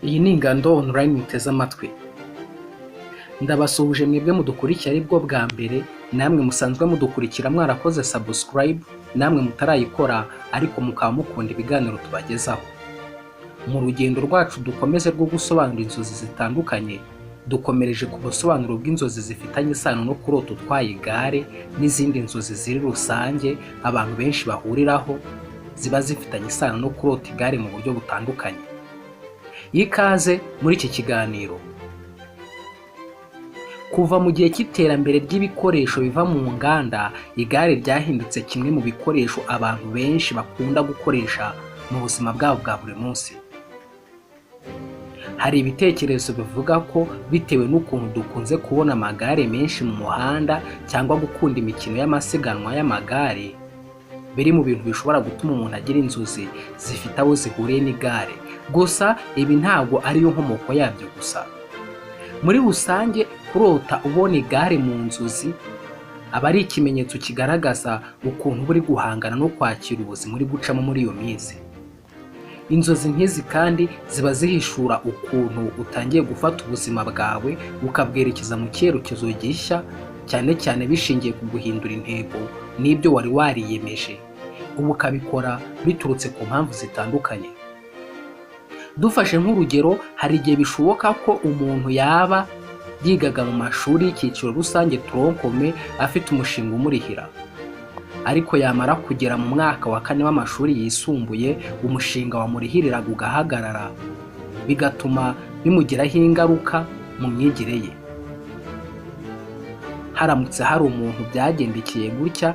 Iyi ni Ingando Online muteze amatwi. Ndabasuhuje mwebwe mudukurikira aribwo bwa mbere, namwe musanzwe mudukurikira mwarakoze subscribe, namwe mutarayikora ariko mukaba mukunda ibiganiro tubagezaho. Mu rugendo rwacu dukomeze rwo gusobanura inzozi zitandukanye, dukomereje ku busobanuro bw'inzozi zifitanye isano no kurota utwaye igare n'izindi nzozi ziri rusange abantu benshi bahuriraho ziba zifitanye isano no kurota igare mu buryo butandukanye. Ikaze muri iki kiganiro. Kuva mu gihe cy'iterambere ry'ibikoresho biva mu nganda, igare ryahindutse kimwe mu bikoresho abantu benshi bakunda gukoresha mu buzima bwabo bwa buri munsi. Hari ibitekerezo bivuga ko bitewe n'ukuntu dukunze kubona amagare menshi mu muhanda cyangwa gukunda imikino y'amasiganwa y'amagare, biri mu bintu bishobora gutuma umuntu agira inzozi zifite aho zihuriye n'igare. Gusa ibi ntabwo ariyo nkomoko yabyo gusa. Muri rusange, kurota ubona igare mu nzozi aba ari ikimenyetso kigaragaza ukuntu uba uri guhangana no kwakira ubuzima uri gucamo muri iyo minsi. Inzozi nk'izi kandi ziba zihishura ukuntu utangiye gufata ubuzima bwawe ukabwerekeza mu cyerekezo gishya, cyane cyane bishingiye ku guhindura intego n'ibyo wari wariyemeje, ubu ukabikora biturutse ku mpamvu zitandukanye. Dufashe nk'urugero, hari igihe bishoboka ko umuntu yaba yigaga mu mashuri y'icyiciro rusange, tronc commun, afite umushinga umurihira, ariko yamara kugera mu mwaka wa kane w'amashuri yisumbuye umushinga wamurihiriraga ugahagarara, bigatuma bimugiraho ingaruka mu myigire ye. Haramutse hari umuntu byagendekeye gutya,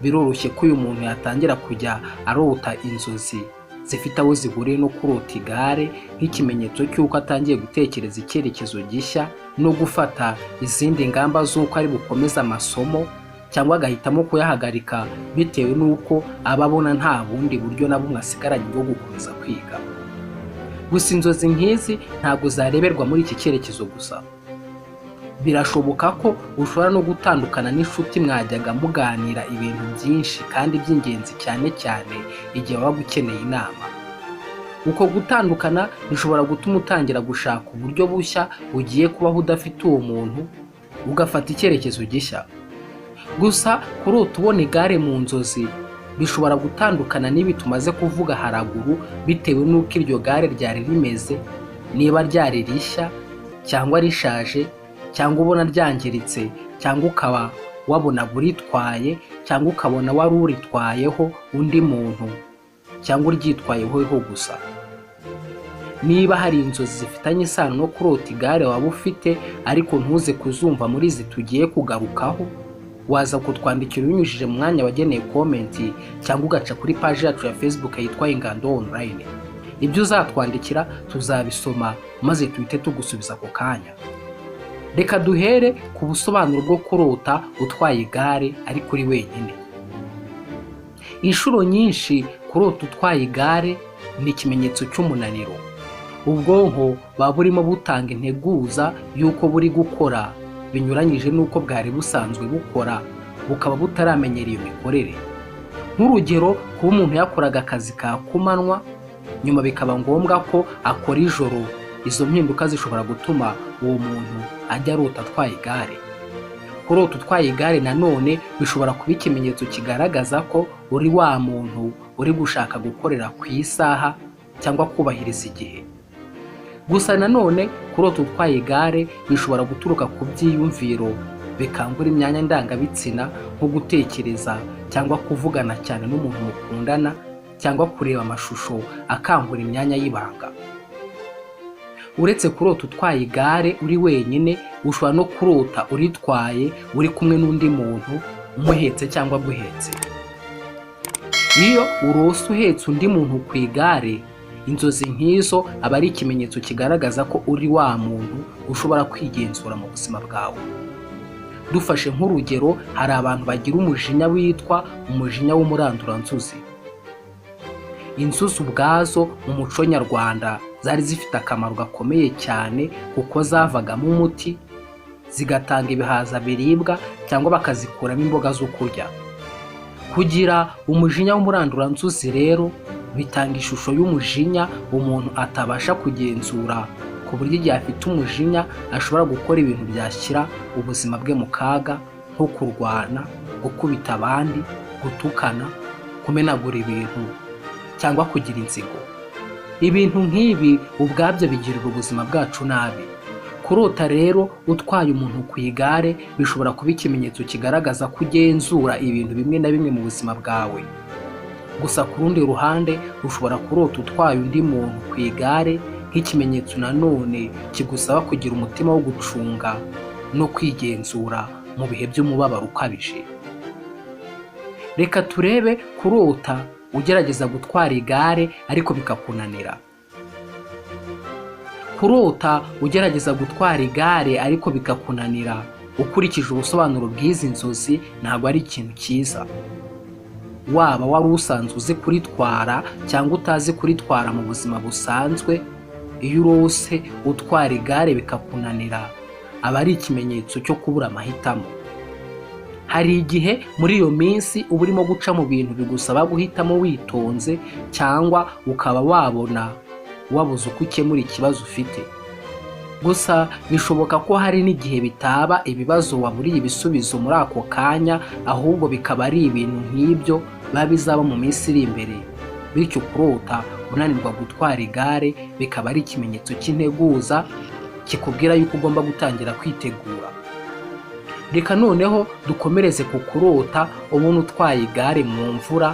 biroroshye ko uyu muntu yatangira kujya arota inzozi zifite aho zihuriye no kurota igare, nk'ikimenyetso cy'uko atangiye gutekereza icyerekezo gishya no gufata izindi ngamba z'uko ari bukomeze amasomo cyangwa agahitamo kuyahagarika, bitewe n'uko aba abona nta bundi buryo na bumwe asigaranye bwo gukomeza kwiga. Gusa inzozi nk'izi ntabwo zareberwa muri iki cyerekezo gusa. Birashoboka ko ushobora no gutandukana n'inshuti mwajyaga muganira ibintu byinshi kandi by'ingenzi, cyane cyane igihe wabaga ukeneye inama. Uko gutandukana bishobora gutuma utangira gushaka uburyo bushya ugiye kubaho udafite uwo muntu, ugafata icyerekezo gishya. Gusa kurota ubona igare mu nzozi bishobora gutandukana n'ibi tumaze kuvuga haraguru, bitewe n'uko iryo gare ryari rimeze, niba ryari rishya cyangwa rishaje, cyangwa ubona ryangiritse, cyangwa ukaba wabona uritwaye, cyangwa ukabona wari uritwayeho undi muntu, cyangwa uryitwayeho weho gusa. Niba hari inzozi zifitanye isano no kurota igare waba ufite ariko ntuze kuzumva muri izi tugiye kugarukaho, waza kutwandikira ubinyujije mu mwanya wageneye comment, cyangwa ugaca kuri paji yacu ya Facebook yitwa Ingando Online. Ibyo uzatwandikira tuzabisoma maze tuhite tugusubiza ako kanya. Reka duhere ku busobanuro bwo kurota utwaye igare ariko uri wenyine. Inshuro nyinshi kurota utwaye igare ni ikimenyetso cy'umunaniro. Ubwonko buba burimo butanga integuza y'uko buri gukora binyuranyije n'uko bwari busanzwe bukora, bukaba butaramenyera iyo mikorere. Nk'urugero, kuba umuntu yakoraga akazi ka kumanywa, nyuma bikaba ngombwa ko akora ijoro, izo mpinduka zishobora gutuma uwo muntu ajya arota atwaye igare. Kurota utwaye igare nanone bishobora kuba ikimenyetso kigaragaza ko uri wa muntu uri gushaka gukorera ku isaha cyangwa kubahiriza igihe. Gusa nanone kurota utwaye igare bishobora guturuka ku byiyumviro bikangura imyanya ndangabitsina, nko gutekereza cyangwa kuvugana cyane n'umuntu mukundana, cyangwa kureba amashusho akangura imyanya y'ibanga. Uretse kurota utwaye igare uri wenyine, ushobora no kurota uritwaye uri kumwe n'undi muntu, umuhetse cyangwa aguhetse. Iyo urose uhetse undi muntu ku igare, inzozi nk'izo aba ari ikimenyetso kigaragaza ko uri wa muntu ushobora kwigenzura mu buzima bwawe. Dufashe nk'urugero, hari abantu bagira umujinya witwa umujinya w'umuranduranzuzi. Inzuzi ubwazo mu muco nyarwanda zari zifite akamaro gakomeye cyane, kuko zavagamo umuti, zigatanga ibihaza biribwa, cyangwa bakazikuramo imboga zo kurya. Kugira umujinya w'umuranduranzuzi rero Bitanga ishusho y'umujinya umuntu atabasha kugenzura, ku buryo igihe afite umujinya ashobora gukora ibintu byashyira ubuzima bwe mu kaga, nko kurwana, gukubita abandi, gutukana, kumenagura ibintu cyangwa kugira inzigo. Ibintu nk'ibi ubwabyo bigirira ubuzima bwacu nabi. Kurota rero utwaye umuntu ku igare bishobora kuba ikimenyetso kigaragaza ko ugenzura ibintu bimwe na bimwe mu buzima bwawe. Gusa ku rundi ruhande, ushobora kurota utwaye undi muntu ku igare nk'ikimenyetso nanone kigusaba kugira umutima wo gucunga no kwigenzura mu bihe by'umubabaro ukabije. Reka turebe kurota ugerageza gutwara igare ariko bikakunanira. Kurota ugerageza gutwara igare ariko bikakunanira, ukurikije ubusobanuro bw'izi nzozi, ntabwo ari ikintu cyiza. Waba wari usanzwe uzi kuritwara cyangwa utazi kuritwara mu buzima busanzwe, iyo urose utwara igare bikakunanira, aba ari ikimenyetso cyo kubura amahitamo. Hari igihe muri iyo minsi uba urimo guca mu bintu bigusaba guhitamo witonze, cyangwa ukaba wabona wabuze uko ukemura ikibazo ufite. Gusa bishoboka ko hari n'igihe bitaba ibibazo waburiye ibisubizo muri ako kanya, ahubwo bikaba ari ibintu nk'ibyo biba bizaba mu minsi iri imbere. Bityo kurota unanirwa gutwara igare bikaba ari ikimenyetso cy'integuza kikubwira yuko ugomba gutangira kwitegura. Reka noneho dukomereze ku kurota ubona utwaye igare mu mvura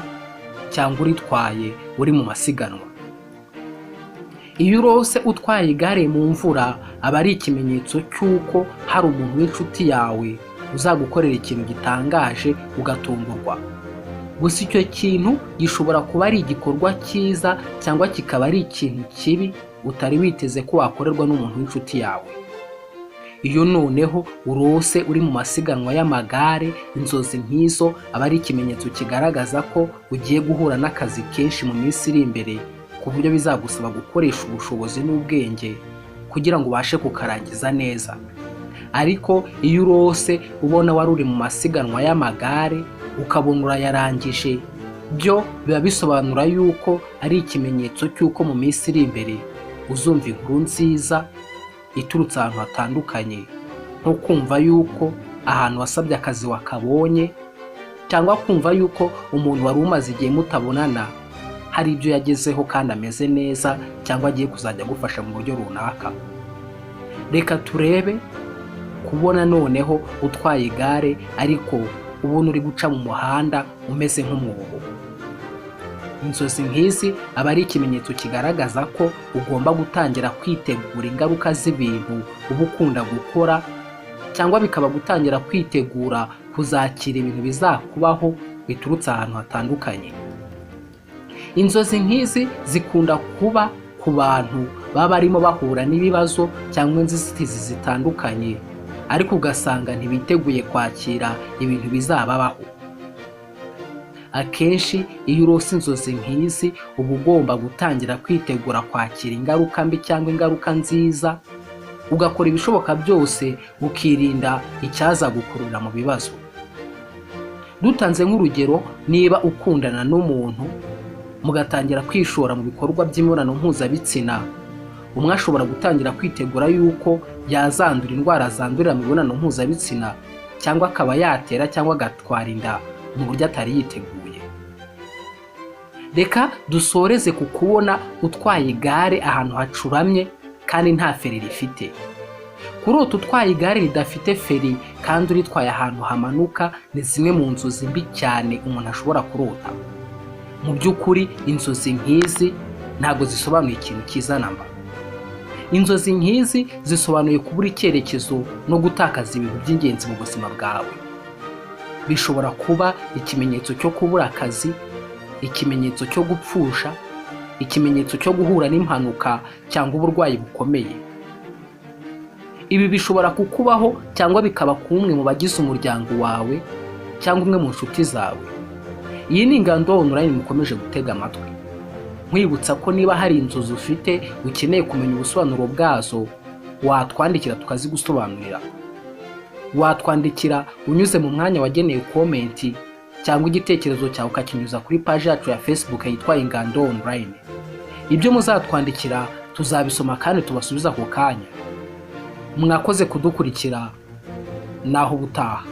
cyangwa uritwaye uri mu masiganwa. Iyo urose utwaye igare mu mvura, aba ari ikimenyetso cy'uko hari umuntu w'inshuti yawe uzagukorera ikintu gitangaje ugatungurwa. Gusa icyo kintu gishobora kuba ari igikorwa cyiza cyangwa kikaba ari ikintu kibi utari witeze ko wakorerwa n'umuntu w'inshuti yawe. Iyo noneho urose uri mu masiganwa y'amagare, inzozi nk'izo aba ari ikimenyetso kigaragaza ko ugiye guhura n'akazi kenshi mu minsi iri imbere, ku buryo bizagusaba gukoresha ubushobozi n'ubwenge kugira ngo ubashe kukarangiza neza. Ariko iyo urose ubona wari uri mu masiganwa y'amagare ukabona urayarangije, byo biba bisobanura yuko ari ikimenyetso cy'uko mu minsi iri imbere uzumva inkuru nziza iturutse ahantu hatandukanye, nko kumva yuko ahantu wasabye akazi wakabonye, cyangwa kumva yuko umuntu wari umaze igihe mutabonana hari ibyo yagezeho kandi ameze neza, cyangwa agiye kuzajya agufasha mu buryo runaka. Reka turebe kubona noneho utwaye igare ariko ubona uri guca mu muhanda umeze nk'umwobo. Inzozi nk'izi aba ari ikimenyetso kigaragaza ko ugomba gutangira kwitegura ingaruka z'ibintu uba ukunda gukora, cyangwa bikaba gutangira kwitegura kuzakira ibintu bizakubaho biturutse ahantu hatandukanye. Inzozi nk'izi zikunda kuba ku bantu baba barimo bahura n'ibibazo cyangwa inzitizi zitandukanye, ariko ugasanga ntibiteguye kwakira ibintu bizababaho. Akenshi iyo urose inzozi nk'izi, uba ugomba gutangira kwitegura kwakira ingaruka mbi cyangwa ingaruka nziza, ugakora ibishoboka byose ukirinda icyazagukururira mu bibazo. Dutanze nk'urugero, niba ukundana n'umuntu mugatangira kwishora mu bikorwa by'imibonano mpuzabitsina, umwe ashobora gutangira kwitegura yuko yazandura indwara zandurira mu mibonano mpuzabitsina, cyangwa akaba yatera cyangwa agatwara inda mu buryo atari yiteguye. Reka dusoreze ku kubona utwaye igare ahantu hacuramye kandi nta feri rifite. Kurota utwaye igare ridafite feri kandi uritwaye ahantu hamanuka ni zimwe mu nzozi mbi cyane umuntu ashobora kurota. Mu by'ukuri, inzozi nk'izi ntabwo zisobanuye ikintu cyiza namba. Inzozi nk'izi zisobanuye kubura icyerekezo no gutakaza ibintu by'ingenzi mu buzima bwawe. Bishobora kuba ikimenyetso cyo kubura akazi, ikimenyetso cyo gupfusha, ikimenyetso cyo guhura n'impanuka cyangwa uburwayi bukomeye. Ibi bishobora kukubaho cyangwa bikaba ku umwe mu bagize umuryango wawe cyangwa umwe mu nshuti zawe. Iyi ni Ingando Online mukomeje gutega amatwi. Nkwibutsa ko niba hari inzozi ufite ukeneye kumenya ubusobanuro bwazo, watwandikira tukazigusobanurira. Watwandikira unyuze mu mwanya wagenewe comment, cyangwa igitekerezo cyawe ukakinyuza kuri paji yacu ya Facebook yitwa Ingando Online. Ibyo muzatwandikira tuzabisoma kandi tubasubiza ako kanya. Mwakoze kudukurikira, naho ubutaha.